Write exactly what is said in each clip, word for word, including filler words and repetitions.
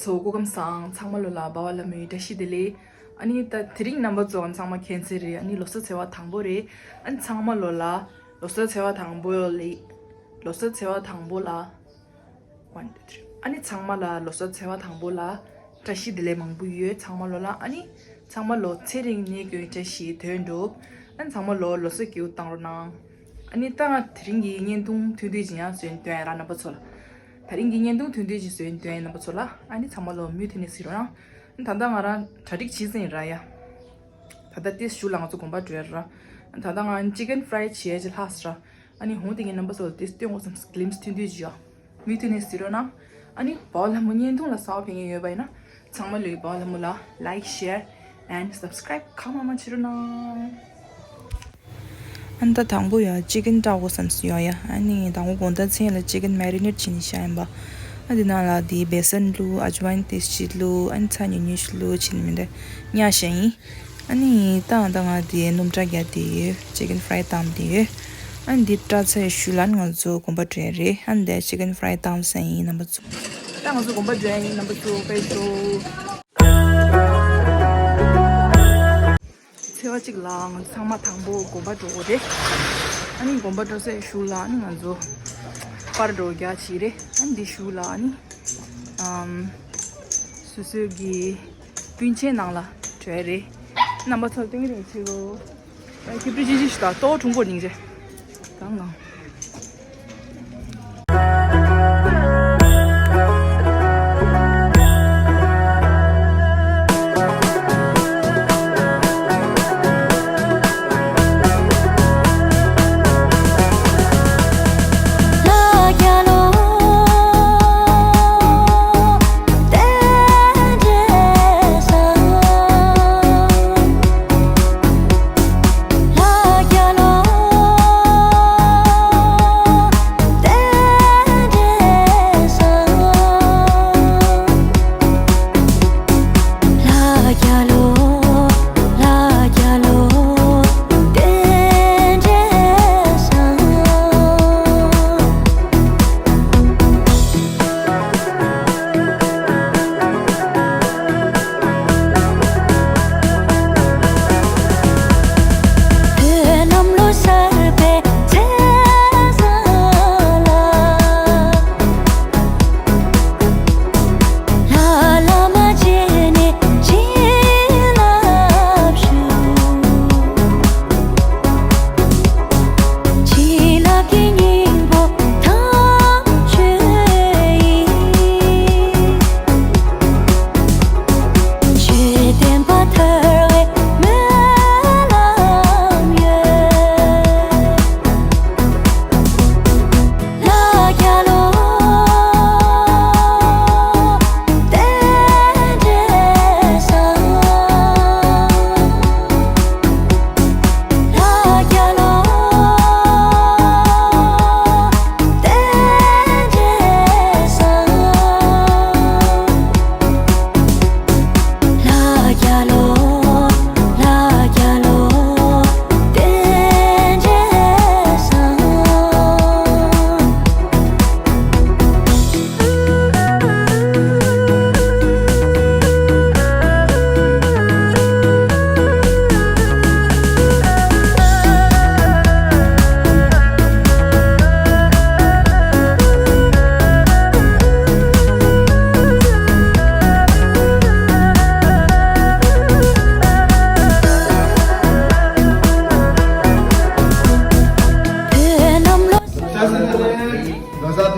ཚོ་སྐུ་ཁམས་བཟང་། ཚང་མ་ལོ་ལ་འབའ་བ་ལྷ་མོའི་བཀྲ་ཤིས་བདེ་ལེགས། ཨ་ནི་ད་དེ་རིང་རྣམ་པ་ཚོ་ཚང་མ་མཁྱེན་གསལ་རེད། ཨ་ནི་ལོ་གསར་ཚེས་པ་དང་པོ་རེད། ཨ་ནི་ཚང་མ་ལོ་ལ་ལོ་གསར་ཚེས་པ་དང་པོ་ལ་ལོ་གསར་ཚེས་པ་དང་པོ་ལ། One, two, three. ཨ་ནི་ཚང་མ་ལ་ལོ་གསར་ཚེས་པ་དང་པོ་ལ་བཀྲ་ཤིས་བདེ་ལེགས་མང་པོ་ཡོད། ཚང་མ་ལོ་ལ། ཨ་ནི་ཚང་མ་ལོ་ཚེ་རིང་ནད་ཀྱི་བཀྲ་ཤིས་དོན་འགྲུབ། ཨ་ནི་ཚང་མ་ལོ་ལོ་གསར་སྐྱིད་པོ་བཏང་རོགས་གནང་། ཨ་ནི་ད་ང་དེ་རིང་གི་བརྙན་ཐུང་ཐུང་ཐུང་ཅིག་ཡང་བཟོས་ནས་སྟོན་ཡ་ར། རྣམ་པ་ཚོ་ལ་དེ་རིང་གི་བརྙན་ཐུང་ཐུང་ཐུང་ཅིག་བཟོས་ནས་སྟོན་ཡ། རྣམ་པ་ཚོ་ལ། ཨ་ནི་ཚང་མ་ལོ་མུ་མཐུད་ནས་གཟིགས་རོགས་གནང་། ཨ་ནི་ད་ལྟ་ང་རང་གྲ་སྒྲིག་བྱེད་ཟིན་ར་ཡ། ད་ལྟ་ཏིས་ཞུ་ལ་ང་ཚོ་དགོན་པ་འགྲོ་ཡ་ར། ཨ་ནི་ད་ལྟ་ང་chicken fry བྱེད་ཡ་ཅིག་ལྷག་སོང་ར། ཨ་ནི་འོང་དེ་གི་རྣམ་པ་ཚོ་ལ་དེ་སྟོན་དགོས་བསམ། glimpse ཐུང་ཐུང་ཅིག་ཡོད། མུ་མཐུད་ནས་གཟིགས་རོགས་གནང་། ཨ་ནི་འབའ་བ་ལྷ་མོ་བརྙན་ཐུང་ལ་གསར་པ་ཕེབས་མཁན་ཡོད་པ་ཡིན་ན་ཚང་མ་ལོས་འབའ་བ་ལྷ་མོ་ལ་like, share and subscribe གང་མང་མང་བྱེད་རོགས་གནང་། ཨ་ནི་ད་དང་པོ་ཡ་chicken བཀྲ་དགོས་བསམ་སོང་ཡ། ཨ་ནི་དང་པོ་དགོང་དག་མཚན་ལ་chicken marinate བྱས་ནས་བཞག་ཡིན་པ། ཨ་དེ་ནང་ལ་དེ་བེ་སན་བླུགས། ཨ་ཇ་ཝན་ཏིས་ཅིག་བླུགས། ཨ་ནི་ཚྭ་ཉུང་ཉུང་ཞིག་བླུགས་བྱས་ནས་མི་འདྲ་ཉར་བཞག་ཡིན། ཨ་ནི་ད་ད་ང་དེ་སྣུམ་སྒྲ་རྒྱག་དེ་ཡོད། chicken fry བཏང་དེ་ཡོད། ཨ་ནི་འདི་བཀྲ་ཚེ་ཞུ་ལ་ང་ཚོ་དགོན་པ་འགྲོ་ཡ་རེད། ཨ་ནི་དེ་chicken fry བཏང་ཟིན་ཡིན། རྣམ་པ་ཚོ། ད་ང་ཚོ་དགོན་པ་འགྲོ་ཡ་ཡིན། རྣམ་པ་ཚོ་ཕེབས་ཤོག། ཚེས་པ་གཅིག་ལ་ང་ཚོ་ཚང་མ་དང་པོ་དགོན་པ་འགྲོ་དགོས་རེད། ཨ་ནི་དགོན་པ་འགྲོ་སའི་གཞུག་ལ་ཨ་ནི་ང་ཚོ་པར་འགྲོ་རྒྱག་བྱེད་རེད། ཨ་ནི་འདི་གཞུག་ལ་ཨ་ནི་ཨམ་སོ་སོའི་གི་སྤུན་མཆེད་ནང་ལ་འགྲོ་ཡ་རེད། རྣམ་པ་ཚོ་སྟོན་གི་རེད་ཆེ་གོ། ཨ་ཁྱི་པྲི་ཅི་ཅི་ཞིག་དང་ཏོ་ཁྲུང་པོ་ཉིང་རེད། གང་ངང་།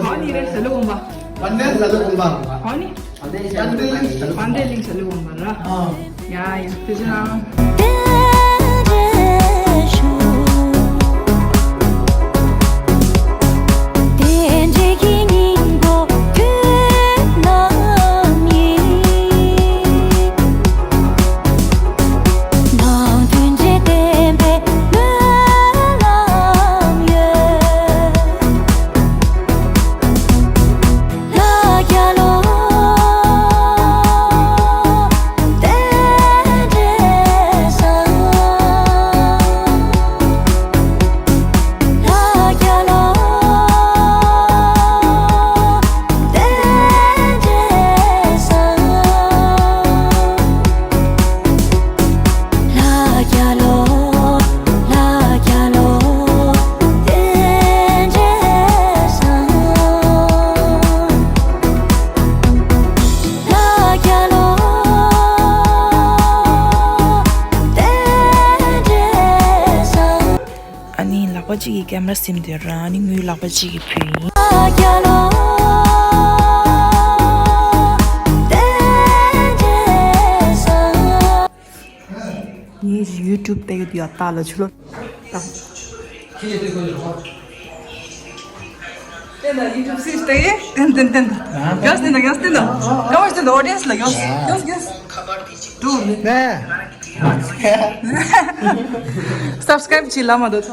ག་ནི་རེད་ཟེར་ལོ་འོང་བ། ག་ནི། བན་དེ་གླིང་ཟེར་ལོ་འོང་བ་ར། ཡ་ཡ་དེ་ཅི་ན། གཅིག་གིས་ཀེམ་ར་སིམ་དེ་རང་ནི་ངའི་ལག་པ་གཅིག་གིས་ཕུལ་ཡིན། ངའི་ཡུ་ཊུབ་ལྟ་གི་འདུག་ཡ། ལྟ་ལ་ཆུ་ལོ། ལྟ། ཏན་ཏན་ཡུ་ཊུབ་སི་ལྟ་གི། ཏན་ཏན་ཏན་ཏན། གྱོན་ཏན་ཏན། གྱོན་ཏན་ཏན། གྱོན་ཏན་ཏན། ཨོ་ཌི་ཡེན་སི་ལ་གྱོན། གྱོན། གྱོན། ཌུ་མི། ནས། སབ་སི་ཀ་རེབ་བྱེད་ལ་མ་འདོད།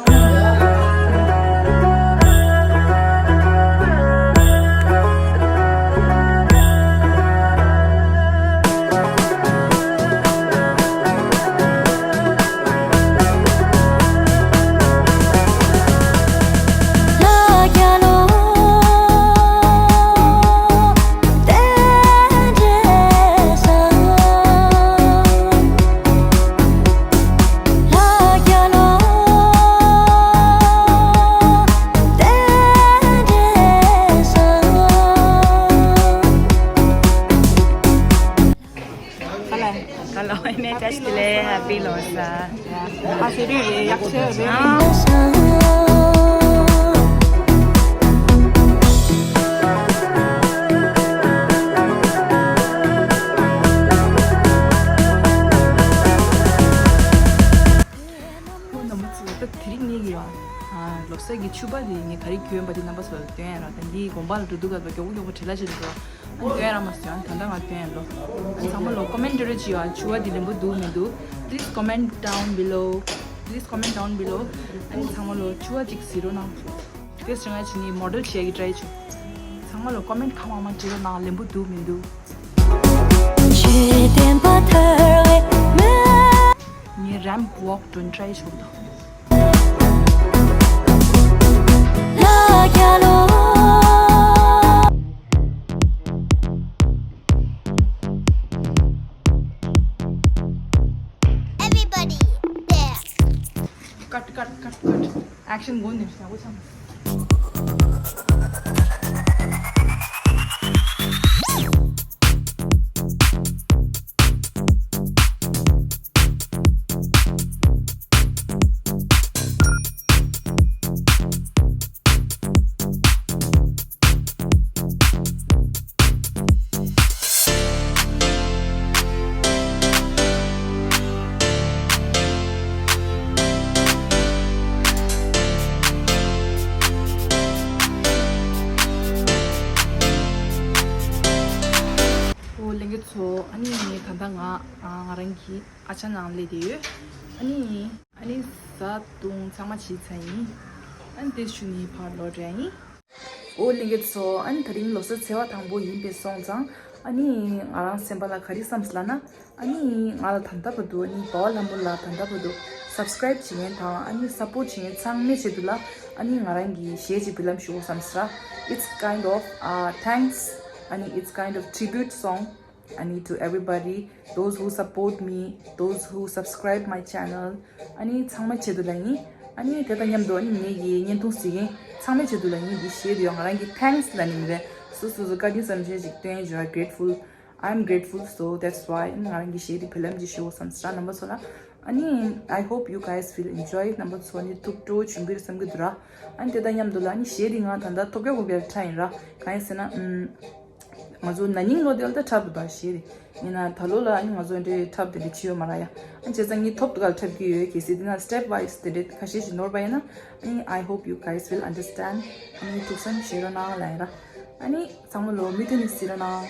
Hello, Happy Losar. ཨ་ཤེ་རེད། ཡག་ཤེ་རེད། ཁོང་རྣམ་པ་ཚོ་ད་དེ་རིང་ངེད་ཀྱི་ཡང་ལོ་གསར་གྱི་ཕྱུ་པ་དེ་ངས་ག་རེ་གྱོན་པ་དེ་རྣམ་པ་ཚོ་ལ་སྟོན་ཡ་ར། ད་འདི་དགོན་པ་ལ་འགྲོ་དུས་སྐབས་ལ་མགྱོགས་པོ་མགྱོགས་པོ་བྲེལ་བ་ཆེ་འགྲོ། ཨ་ནི་སྟོན་ཡ་ར་མ་སོང་། ད་ལྟ་ང་སྟོན་ཡ་ལོ། ཨ་ནི་ཚང་མ་ལོ་ཀོ་མེན་ཊི་རེ་བྱེད་ཡ། ཕྱུ་པ་དེ་ལེན་པོ་འདུག་མི་འདུག Please comment down below. Please comment down below. ཨ་ནི་ཚང་མ་ལོ་ཕྱུ་པ་ཅིག་གཟིགས་རོགས་གནང་། དེ་སོང་ང་ཕྱིན་ནས་མོ་ཌེལ་བྱེད་ཡ་གི་ཊ་རའི་བྱོས། ཚང་མ་ལོ་ཀོ་མེན་ཊི་གང་མང་མང་བྱེད་རོགས་གནང་། ལེན་པོ་འདུག་མི་འདུག་ངས་རེམ་པི་ཝོག་འགྲོ་ཊ་རའི་བྱོས་དང་། Everybody, there. Cut, cut, cut, cut. Action go next. ཨོ་ལྷན་རྒྱས་ཚོ། ཨ་ནི་ད་ལྟ་ང་ང་རང་གི་ཨ་ཅག་ནང་སླེབས་བསྡད་ཡོད། ཨ་ནི། ཨ་ནི་བཟའ་བཏུང་ཚང་མ་བྱས་ཚར་ཡིན། ཨ་ནི་དེ་ཞུ་ནི་ཕར་ལོག་འགྲོ་ཡ་ཡིན། ཨོ་ལྷན་རྒྱས་ཚོ། ཨ་ནི་དེ་རིང་ལོ་གསར་ཚེས་པ་དང་པོ་ཡིན་པས་སོང་ཙང་། ཨ་ནི་ང་རང་སེམས་པ་ལ་ག་རེ་བསམ་སོང་ལབ་ན། ཨ་ནི་ང་ལ་ད་ལྟ་བར་དུ། ཨ་ནི་པ་ཝ་ལྷ་མོ་ལ་ད་ལྟ་བར་དུ་སབ་སི་ཀ་རེབ་བྱེད་མཁན་དང་། ཨ་ནི་སབ་པོརཊ་བྱེད་མཁན་ཚང་མའི་ཆེད་དུ་ལ། ཨ་ནི་ང་རང་གིས་གཞས་ཅིག་འབུལ་ལམ་ཞུ་དགོས་བསམ་སོང་ར། It's kind of uh thanks. ཨ་ནི་it's kind of tribute song. ཨ་ནི་to everybody, those who support me, those who subscribe my channel. ཨ་ནི་ཚང་མའི་ཆེད་དུ་ལ་ཡིན། ཨ་ནི་དེ་དང་མཉམ་དུ། ཨ་ནི་ངེད་ཀྱི་བརྙན་ཐུང་གཟིགས་མཁན་ཚང་མའི་ཆེད་དུ་ལ་ཡིན། འདི་གཞས་འདི་ཡང་ང་རང་གི་ཐེངས་ལབ་ནི་མི་རེད། སོ་སོ་སོ་བཀའ་དྲིན་བསམ་ཤེས་ཤིག་སྟོན་ཡ། grateful, I'm grateful, so that's why ང་རང་གི་གཞས་འདི་འབུལ་ལམ་ཅིག་ཞུ་དགོས་བསམ་སོང་རྣམ་པ་ཚོ་ལ། ཨ་ནི་I hope you guys will enjoy. རྣམ་པ་ཚོ་ནི་ཐུགས་སྤྲོ་བོ་བྱུང་གི་རེད་བསམ་གྱི་འདུག་ར། ཨ་ནི་དེ་དང་མཉམ་དུ་ལ། ཨ་ནི་གཞས་འདི་ང་ད་ལྟ་ཐོབ་རྒྱག་དགོས་པའི་ཊ་རའི་ཡིན་ར། གང་ཡིན་ཟེར་ན། ཨུམ། ང་ཚོ་ན་ནིང་ལོ་དེ་ལ་ད་འཁྲབ་འདུག་ད་གཞས་རེད། ཡིན་ན་ད་ལོ་ལ་ཨ་ནི་ང་ཚོ་འདྲའི་འཁྲབ་དེ་འདྲ་བྱས་ཡོད་མ་རེད་ཡ། ཨ་ནི་བྱས་ཙང་ངས་ཐོབ་འདུག་ག་ལ་འཁྲབ་ཀྱི་ཡོད། གལ་སྲིད་འདི་ན་སི་ཊེབ་ཝའི་སི་དེ་འདྲའི་ཁ་ཤས་ཤིག་ནོར་བ་ཡིན་ན། ཨ་ནི་I hope you guys will understand. ཨ་ནི་ཐུགས་བསམ་བཞེས་རོགས་གནང་ལབ་ཡིན་ར། ཨ་ནི་ཚང་མ་ལོ་མུ་མཐུད་ནས་གཟིགས་རོགས་གནང་།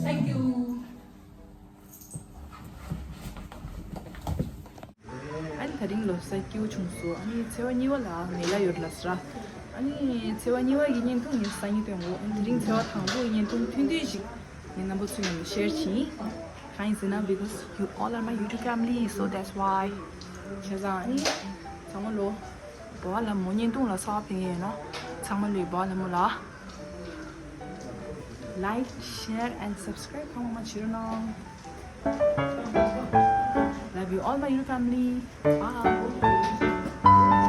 Thank you. ཨ་ནི་དེ་རིང་ལོ་གསར་སྐྱིད་པོ་བྱུང་སོང་། ཨ་ནི་ཚེས་པ་གཉིས་པ་ལ་མེ་ལ་ཡོད་ལབ་ས་ར། ཨ་ནི་ཚེས་པ་གཉིས་པ་གི་བརྙན་ཐུང་ངས་སང་ཉིན་སྟོན་དགོས། ཨ་ནི་དེ་རིང་ཚེས་པ་དང་པོ་གི་བརྙན་ཐུང་ཐུང་ཐུང་ཞིག་ངས་རྣམ་པ་ཚོའི་མཉམ་དུ་ཤེར་བྱེད། གང་ཡིན་ཟེར་ན། Because you all are my YouTube family, so that's why. བྱས་ཙང་ཨ་ནི་ཚང་མ་ལོ་འབའ་བ་ལྷ་མོ་བརྙན་ཐུང་ལ་གསར་པ་ཕེབས་མཁན་ཡོད་ན་ཚང་མ་ལོས་འབའ་བ་ལྷ་མོ་ལ། Like, share and subscribe གང་མང་མང་བྱེད་རོགས་གནང་། Love you all, my YouTube family. Bye.